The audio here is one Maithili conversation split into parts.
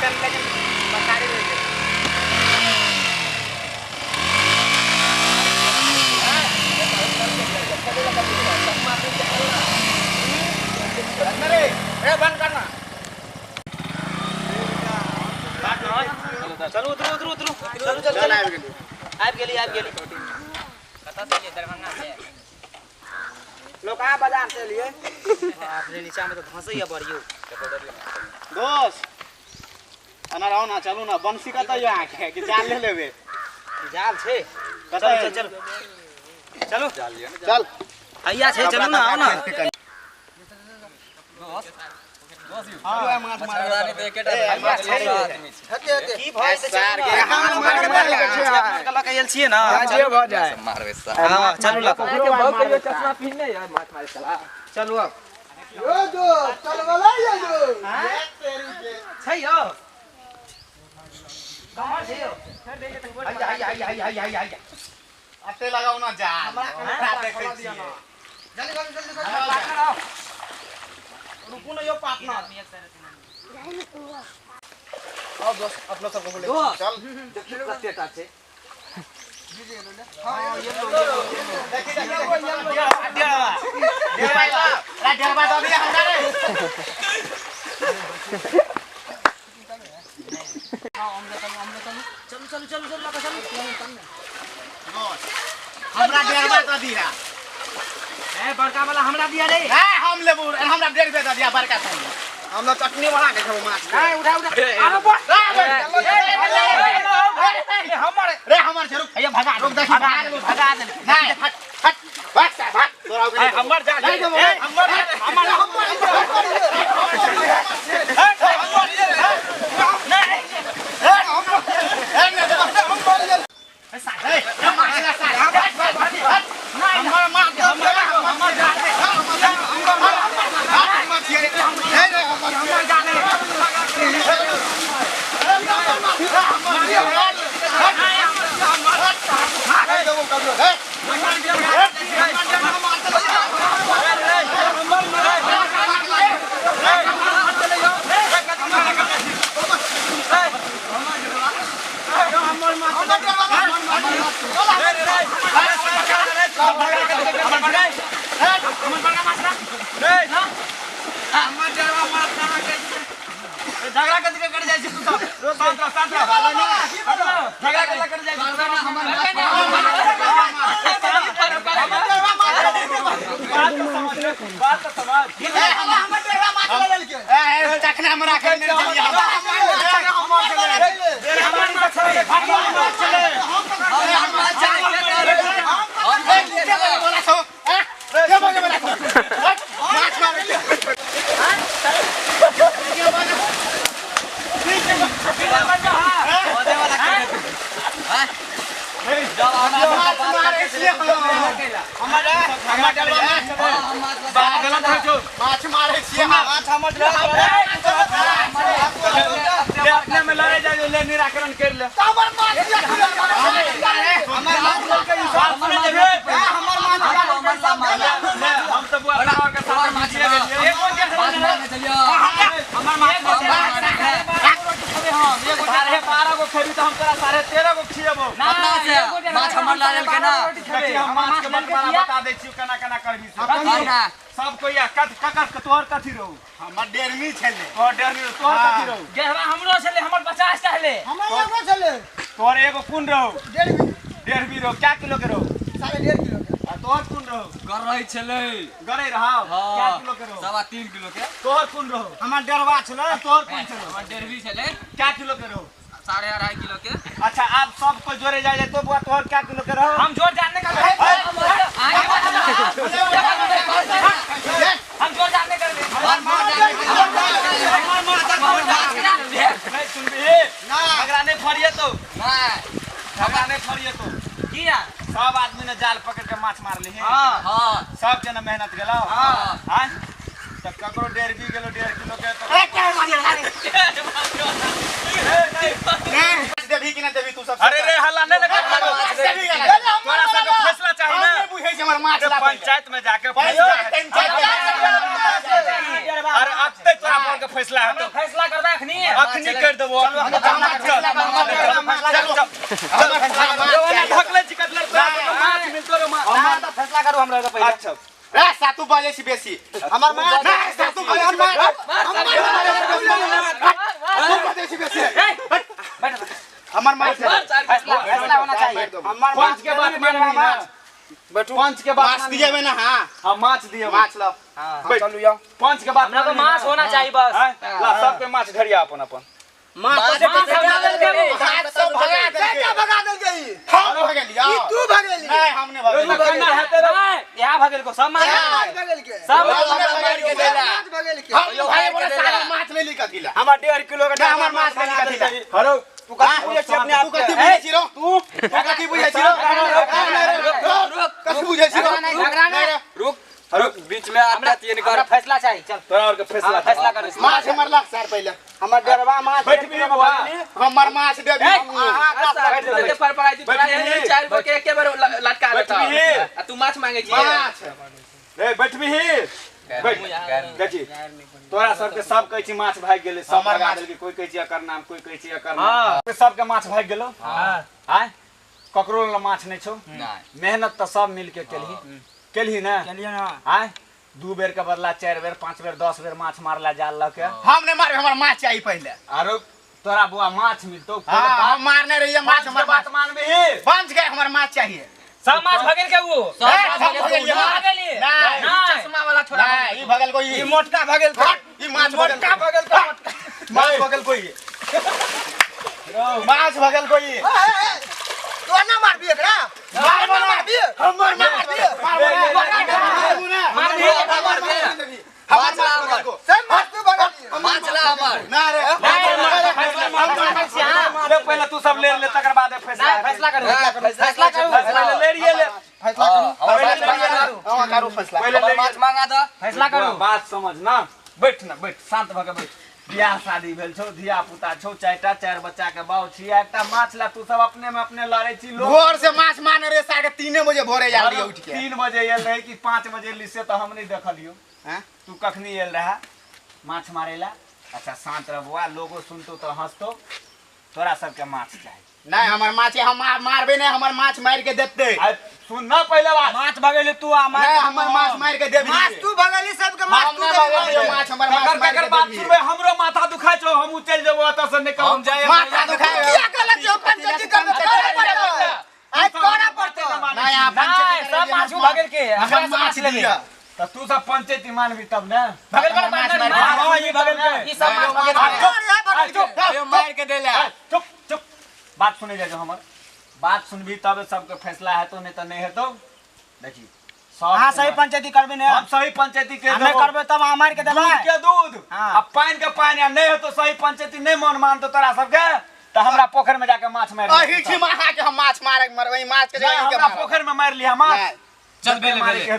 कन लेकिन पसारी रह गेल। ए बंद करना। चलू उतरू उतरू उतरू चलू चल चल आबि गेली आबि गेली। कतऽ से एलियै? दरभंगा से। लोग आ बाजार से लिए। बाप रे नीचा में तो धंसैया बड़ियो। दोस्त अनार आओ ना चलू ना बंसी कतऽ यऽ अहाँके कि जाल ले लेबै? जाल छै। कतऽ चल चल चलू चल हैया छै चलू ना आओ ना। हां माछ मारे की भऽ जेतै चलू ना। अपना के लऽ के आयल छियै ना। जे भऽ जाए मारबै सार। हां चलू लऽ ककरो बहुत कहियो चश्मा पहिनने यार माछ मारे चला। चलू अब। यो जो चल वाला यो जो छै यौ कहाँ छै यौ? हैया हैया हैया हैया हैया हैया अते लगाउ ना जाल हमरा देखै छियै। जल्दी जल्दी जल्दी पार्टनर आओ। रुकू ना यो पार्टनर। आओ दोस्त अपना सबको बोले चल। देखियो कते टा छै। हां ये लो देखी देखी डेढ़वा डेढ़वा ला डेढ़वा दऽ दिअ हमरा रे। चलू चलू चलू चलू लऽ चलू। हमरा डेढ़वा दऽ दिअ। ए बड़का वाला हमरा दिया रे। ए हम लेबू हमरा डेढ़ दऽ दिअ बड़का संग। हम चटनी बना के खेबो माछ। नहीं उठा उठा आरो बस। हमर रे हमर छै रुक हैया भगा रुक देखी भगा भगा दे। नहीं हट हट भाग सा भाग तोरा ओकरे हमर जा हमर हमर झगड़ा कथी के कर जाइ छी तू सब? शांत रह शांत रह। झगड़ा कथी कर जाइ छी? बात तो समझ। हमर डेढ़वा माछ ले लेलकै। ए चखना हमरा के नहि चलिए। हमर माछ छलै हमर माछ छलै हम माछ बोला छौ ए के बोले बोला छौ माछ मारे माछ मारे छियै माछ हमर ले अपने में लड़े जाय ले निराकरण कर ले। हमर माछ हमर माछ लड़के हिसाब सुने जेबे हमर माछ हम सब बुआ के साथ माछ ले गेलियै। हमर माछ हम एगो 12.5 गो खेबी त हम तोरा 13.5 गो खिएबो। माछ हमर ला लेलकै ना। देखी हम माछ के बंटवारा बता दै छियौ केना केना करबी से। सब कोई आ कत ककर के तोहर कथी रहू? हमर डेढ़मी छलै। तोहर डेढ़मी तोहर कथी रहू? गेहवा हमरो छलै हमर 50 टा छलै। हमर एगो छलै। तोहर एगो कोन रहू? डेढ़मी। डेढ़मी रहू। क्या किलो के रहू? 1.5 किलो के। आ तोहर कोन रहू? गरई छलै। गरई रहौ? क्या किलो के रहू? 3.25 किलो के। तोहर कोन रहू? हमर डेढ़वा छलै। तोहर कोन छलै? हमर डेढ़वी छलै। क्या किलो के रहू? 2.5 किलो के। अच्छा आप सब कोई जोरे जाए तो बुआ तोहर क्या किलो के रहो? हम जोर जानने का हम जोर जानने कर नहीं सुनबी झगड़ा नहीं फरिए तो झगड़ा नहीं फरिए तो किया सब आदमी ने जाल पकड़ के माछ मार ली। हां सब जना मेहनत गेलो। हां त ककरो 1.5 किलो 1.5 किलो के तो देबी कि ना देबी तू सब? अरे रे हल्ला नहीं लगा तोरा सबके फैसला चाहिए ना। हम नहीं बुझै छी हमर माछ ला पंचायत में जाके अरे अत्ते तोरा के फैसला हेतौ। फैसला कर दे अखनी। अखनी कर देबो। चल चल ढकले छी कटलर तोरा के माछ मिलतो रे माछ। ना त फैसला करू हमरा के पहिले। अच्छा रे सातु बजे छी बेसी। हमर माछ नहीं सातु बजे छी हमर बजे छी बेसी। हमर माछ फैसला फैसला होना चाहिए। हमर पंच के बात मानबी ना। बैठू पंच के बात माछ दिए ना। हां हां माछ दिए माछ लो। हां चलू यार पंच के बात हमरा को माछ होना चाहिए बस। ला सबके माछ ढरिया अपन अपन माछ सब भगा देलकै। का भगा देलकै? हम भगेलिया ई तू भगेली। नहीं हमने भगेली। कन्ना हेतै रे यहाँ भगेल को सब माछ भगेल के सब मार के देला। भगेल के हम भाई बोला सारा माछ ले ली कथिला। हमर 1.5 किलो के हमर माछ ले ली कथिला। हेलो तू कथि बुझै छी अपने आप के? तू कथि बुझै छी रो? तू कथि बुझै छी रो? कथि बुझै छी रो? झगड़ा नहीं रुक रुक बीच में आता तीन कर फैसला चाहिए। चल तोरा और के फैसला फैसला कर। माछ हमर लाग सर पहिले। हमर डरवा माछ बैठ भी बुआ। हमर माछ देबी। हां पर पर आई तोरा चार गो के एके बार लटका देता आ तू माछ मांगे छी। माछ रे बैठबी ही बैठ देखी तोरा सबके सब कहै छी माछ भागि गेलै सब भगा देलकै। कोई कहै छी एकर नाम कोई कहै छी एकर नाम। सबके माछ भागि गेलो। हां आय ककरो ल माछ नै छौ। मेहनत त सब मिल के केलही केलही ना। केलिए ना। आय 2 बेर के बदला 4 बेर 5 बेर 10 बेर माछ मारला जाल ल के। हम नै मारबे हमर माछ चाहिए पहिले। आरो तोरा बुआ माछ मिलतो। हां हम मारने रहिए माछ। हमर बात मानबे ही पंच के हमर माछ चाहिए। सब माछ भगेल के वो सब भगेल भगेल नहीं चश्मा वाला छोरा नहीं ई भगेल कोई ई मोटका भगेल ई माछ मोटका भगेल का माछ भगेल कोई माछ भगेल कोई। तू ना मारबी एकरा। मार मारबी हमर मार दे मार मार दे मार दे हमर माछ भगेल को सब माछ तू भगेली। माछ ला हमर ना रे ले पहले तू सब ले ले तकर बाद फैसला फैसला करू फैसला करू पहले ले लिए ले फैसला करू करू हां करू फैसला। पहले माछ मांगा द फैसला करू। बात समझ ना बैठ ना बैठ शांत भ के बैठ। बियाह शादी भेल छौ धिया पुता छौ 4टा 4 बच्चा के बाऊ छी एकटा माछ ला तू सब अपने में अपने लड़ै छी। लोग भोर से माछ मारने रे 3:30 बजे भोरे आयल रहिए उठ के। 3 बजे आयल रहे कि 5 बजे ली से त हम नहीं देखलियो। हां तू कखनी आयल रहा माछ मारेला? अच्छा शांत रह बुआ लोगो सुनतो त हंसतो। तोरा सबके माछ चाही। नहीं हमर माछ हम मारबे नहीं हमर माछ मार के देते। सुन ना पहले बात माछ भगेली तू आ मार। नहीं हमर माछ मार के देबी। माछ तू भगेली सबके माछ तू देबी। माछ हमर माछ मार के बात सुनबे हमरो माथा दुखाय छौ हम चल जेबो एत से निकल हम जाए माथा दुखाय किया कहलक जे पंचायती कर दे आज कोना पड़तो। नहीं आप पंचायती सब माछ भगेल के हमरा माछ लेबी त तू सब पंचायती मानबी तब ना। भगेल पर मार हां ई भगेल के ई सब माछ भगेल के मार के देला। चुप चुप बात सुने जाजो हमर बात सुनबी तब सबके फैसला हेतो नहीं त नहीं हेतो। देखी सब हां सही पंचायती करबे ने। हम सही पंचायती के हम करबे तब हमार के देबा दूध के दूध आ पानी के पानी। आ नहीं हेतो सही पंचायती नहीं मन मानतो तोरा सबके त हमरा पोखर में जाके माछ मार अही छी मारा के हम माछ मारे मरबै माछ के जगह हमरा पोखर में मार लिया माछ। चल बेले बेले चल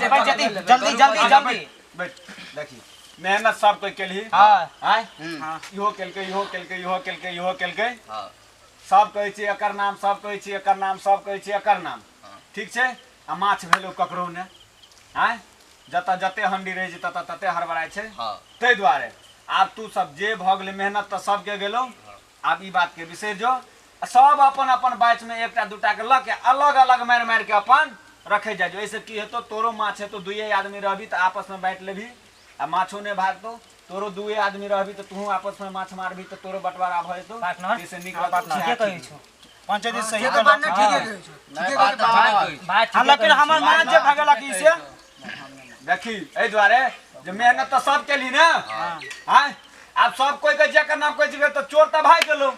पंचायती जल्दी जल्दी जल्दी बैठ। देखी मेहनत सब कोई केलही। हां आय इहो केलकै इहो केलकै इहो केलकै इहो केलकै। सब कहै छी एकर नाम सब कहै छी एकर नाम सब कहै छी एकर नाम। ठीक छै आ माछ भेलो ककरो ने। आय जतऽ जते हंडी रहै छै ततऽ तते हड़बड़ाइ छै। ताहि दुआरे आब तू सब जे भऽ गेलै मेहनत तऽ सबके गेलौ। आब ई बात के बिसरि जो सब अपन अपन बैच में एकटा दूटा के लऽ के अलग अलग मारि मारि के अपन रखे जाइ जो। एहिसँ की हेतौ तोरो माछ हेतौ दुइये आदमी रहबी तऽ आपस में बाँटि लेबही आ माछो नहि भागतौ। तोरो दुए आदमी रहबी तऽ तूहू आपस में माछ मारबी तऽ तोरो बंटवारा भऽ जेतौ। एहिसँ नीक ठीके कहै छौ पंचायती सही बात लेकिन हमर माछ जे भगेलक ई से देखी एहि दुआरे जे मेहनत तऽ सब केलही ने। आँय आब सब कोई के जेकर नाम कहै छै तऽ चोर तऽ भागि गेलौ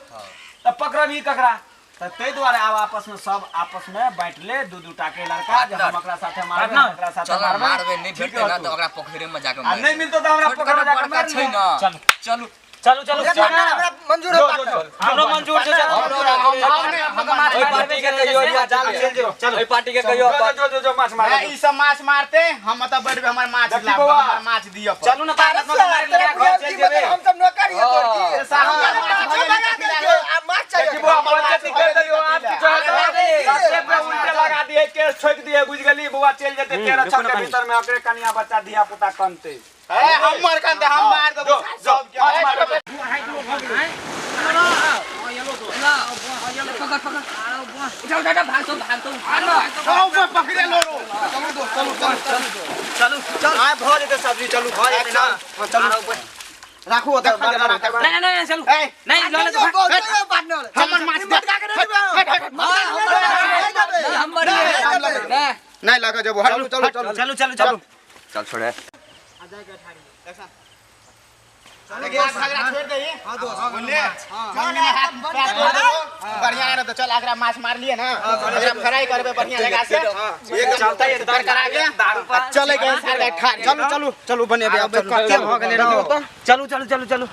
तऽ पकड़बही ककरा? तऽ ताहि दुआरे आब आपस में सब आपस में बाँटि ले दू दूटा के लड़का जे हम एकरा साथे मारबै हम एकरा साथे मारबै। नहीं भेटतै ना त ओकरा पोखरे में जाके आ नहीं मिलतो त हमरा पोखरे में जाके मार छै ना। चलू चलू चलू हमरा मंजूर हो हमरो मंजूर छै। ओइ पार्टी के कहियो चल ओइ पार्टी के कहियो जो जो जो माछ मार ई सब माछ मारते हम त बैठबे हमर माछ ला हमर माछ दिय चलू ना पार्टी में मार ले घर चल जेबे हम सब नौकर हिए तोर की आ माछ चाहिए देखी बुआ पंचायती कर देलियो आप की चाहत सबसे पे उल्टे लगा दिए केस ठोक दिए बुझ गेली बुआ। बुढ़वा चलि जेतै 13 छह के भीतर में ओकरे कनिया बच्चा धिया पुता कनतै। ए हमर कनते हम मार देबो सब के। माछ मार के। पकड़ पकड़ उठा उठा भाग तो भाग तो सब पकड़े लो रो। चलू दोस्त चलू चलू चलू चल आ भ जेतै सब्जी चलू भ जेतै ना। चलू राखू ओतऽ नहीं नहीं नहीं चलू नहीं ल ले हमर माछ दे। हम मरी नहीं नहीं लगा जब चलू चलू चलू चलू चलू चलू चल छोड़े झगड़ा छोड़ दे। हां दोस्त बोले बढ़िया रहे तो चल आगरा माछ मार लिए ना एकरा फ्राई करबे बढ़िया लगा से एक चलता है तर करा के चले गए सारे ठार। चलू चलू चलू बनेबे अब कते भ गेलै रो। चलू चलू चलू चलू।